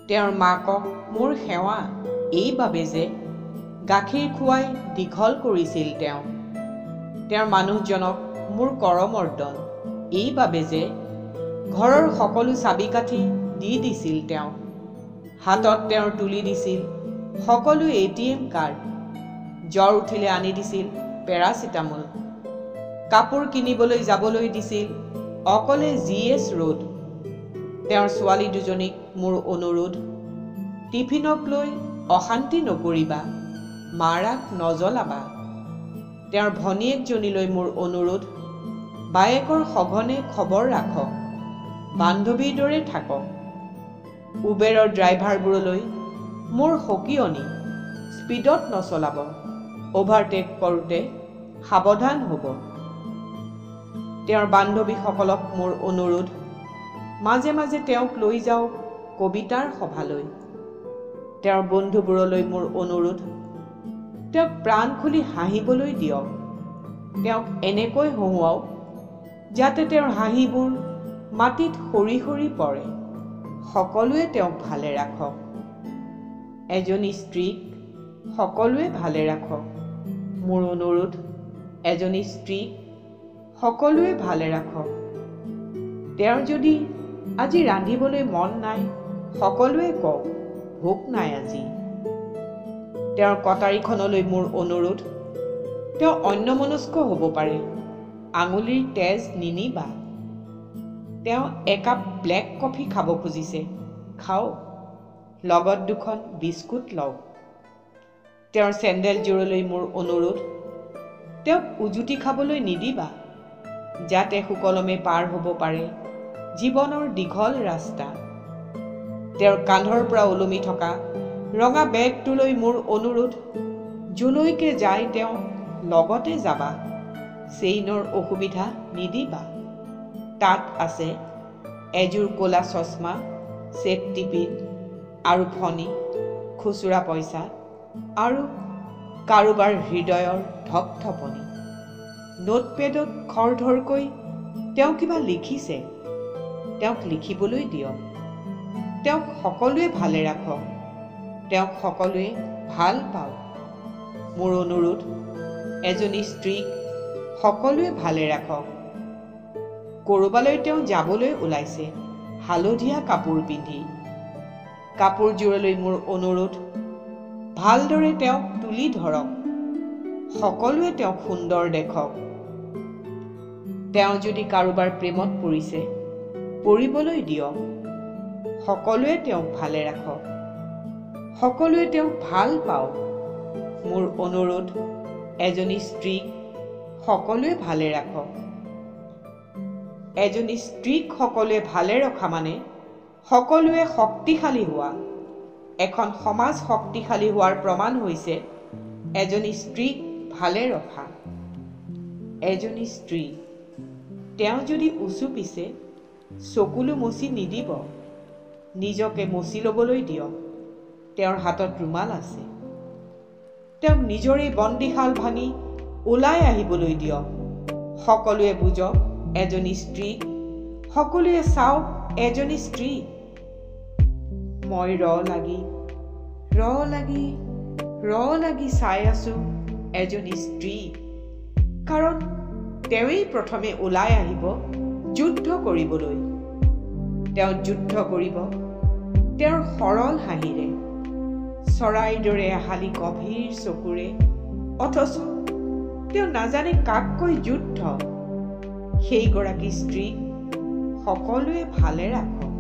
তেওঁৰ মাকক মোৰ সেৱা এইবাবে যে গাখীৰ খুৱাই দীঘল কৰিছিল তেওঁ। তেওঁৰ মানুহজনক মোৰ কৰমৰ্দন এইবাবে যে ঘৰৰ সকলো চাবি-কাঠি দি দিছিল তেওঁ। হাতত তেওঁৰ তুলি দিছিল সকলো ATM card. জ্বৰ উঠিলে আনি দিছিল পেৰাচিটামল। কাপোৰ কিনিবলৈ যাবলৈ দিছিল অকলে GS road. তেওঁৰ ছোৱালী দুজনীক মোৰ অনুৰোধ, টিফিনক লৈ অশান্তি নকৰিবা, মাৰাক নজ্বলাবা। তেওঁৰ ভনীয়েকজনীলৈ মোৰ অনুৰোধ, বায়েকৰ সঘনে খবৰ ৰাখক, বান্ধৱীৰ দৰে থাকক। উবেৰৰ ড্ৰাইভাৰবোৰলৈ মোৰ সকিয়নি, স্পীডত নচলাব, অভাৰটেক কৰোঁতে সাৱধান হ'ব। তেওঁৰ বান্ধৱীসকলক মোৰ অনুৰোধ, মাজে মাজে তেওঁক লৈ যাওক কবিতাৰ সভালৈ। তেওঁৰ বন্ধুবোৰলৈ মোৰ অনুৰোধ, তেওঁক প্ৰাণ খুলি হাঁহিবলৈ দিয়ক। তেওঁক এনেকৈ হঁহুৱাওক যাতে তেওঁৰ হাঁহিবোৰ মাটিত সৰি সৰি পৰে। সকলোৱে তেওঁক ভালে ৰাখক। এজনী স্ত্ৰীক সকলোৱে ভালে ৰাখক। মোৰ অনুৰোধ, এজনী স্ত্ৰীক সকলোৱে ভালে ৰাখক। তেওঁৰ যদি আজি ৰান্ধিবলৈ মন নাই, সকলোৱে কওক ভোক নাই আজি। তেওঁৰ কটাৰীখনলৈ মোৰ অনুৰোধ, তেওঁ অন্যমনস্ক হ'ব পাৰে, আঙুলিৰ তেজ নিনিবা। তেওঁ একাপ ব্লেক কফি খাব খুজিছে, খাওক, লগত দুখন বিস্কুট লওক। তেওঁৰ চেণ্ডেলযোৰলৈ মোৰ অনুৰোধ, তেওঁক উজুতি খাবলৈ নিদিবা, যাতে সুকলমে পাৰ হ'ব পাৰে জীৱনৰ দীঘল ৰাস্তা। তেওঁৰ কান্ধৰ পৰা ওলমি থকা ৰঙা বেগটোলৈ মোৰ অনুৰোধ, যলৈকে যায় তেওঁ লগতে যাবা, চেইনৰ অসুবিধা নিদিবা। তাত আছে এযোৰ ক'লা চশমা, ছেফটি পিন আৰু ফণি, খুচুৰা পইচা আৰু কাৰোবাৰ হৃদয়ৰ ধপধপনি। নোটপেডত খৰধৰকৈ তেওঁ কিবা লিখিছে, তেওঁক লিখিবলৈ দিয়ক। তেওঁক সকলোৱে ভালে ৰাখক, তেওঁক সকলোৱে ভাল পাওক। মোৰ অনুৰোধ, এজনী স্ত্ৰীক সকলোৱে ভালে ৰাখক। ক'ৰবালৈ তেওঁ যাবলৈ ওলাইছে হালধীয়া কাপোৰ পিন্ধি। কাপোৰযোৰলৈ মোৰ অনুৰোধ, ভালদৰে তেওঁক তুলি ধৰক, সকলোৱে তেওঁক সুন্দৰ দেখক। তেওঁ যদি কাৰোবাৰ প্ৰেমত পৰিছে, পৰিবলৈ দিয়ক। সকলোৱে তেওঁক ভালে ৰাখক, সকলোৱে তেওঁক ভাল পাওক। মোৰ অনুৰোধ, এজনী স্ত্ৰীক সকলোৱে ভালে ৰাখক। এজনী স্ত্ৰীক সকলোৱে ভালে ৰখা মানে সকলোৱে শক্তিশালী হোৱা। এখন সমাজ শক্তিশালী হোৱাৰ প্ৰমাণ হৈছে এজনী স্ত্ৰীক ভালে ৰখা। এজনী স্ত্ৰী, তেওঁ যদি উচুপিছে, চকুলো মচি নিদিব, নিজকে মচি ল'বলৈ দিয়ক। তেওঁৰ হাতত ৰুমাল আছে, তেওঁক নিজৰেই বন্দীশাল ভাঙি ওলাই আহিবলৈ দিয়ক। সকলোৱে বুজক এজনী স্ত্ৰীক, সকলোৱে চাওক এজনী স্ত্ৰী। মই ৰ লাগি ৰ লাগি ৰ লাগি চাই আছো এজনী স্ত্ৰী, কাৰণ তেওঁৱেই প্ৰথমে ওলাই আহিব যুদ্ধ কৰিবলৈ। তেওঁ যুদ্ধ কৰিব তেওঁৰ সৰল হাঁহিৰে, চৰাইৰ দৰে এহালি গভীৰ চকুৰে, অথচ তেওঁ নাজানে কাককৈ যুদ্ধ। সেইগৰাকী স্ত্ৰীক সকলোৱে ভালে ৰাখক।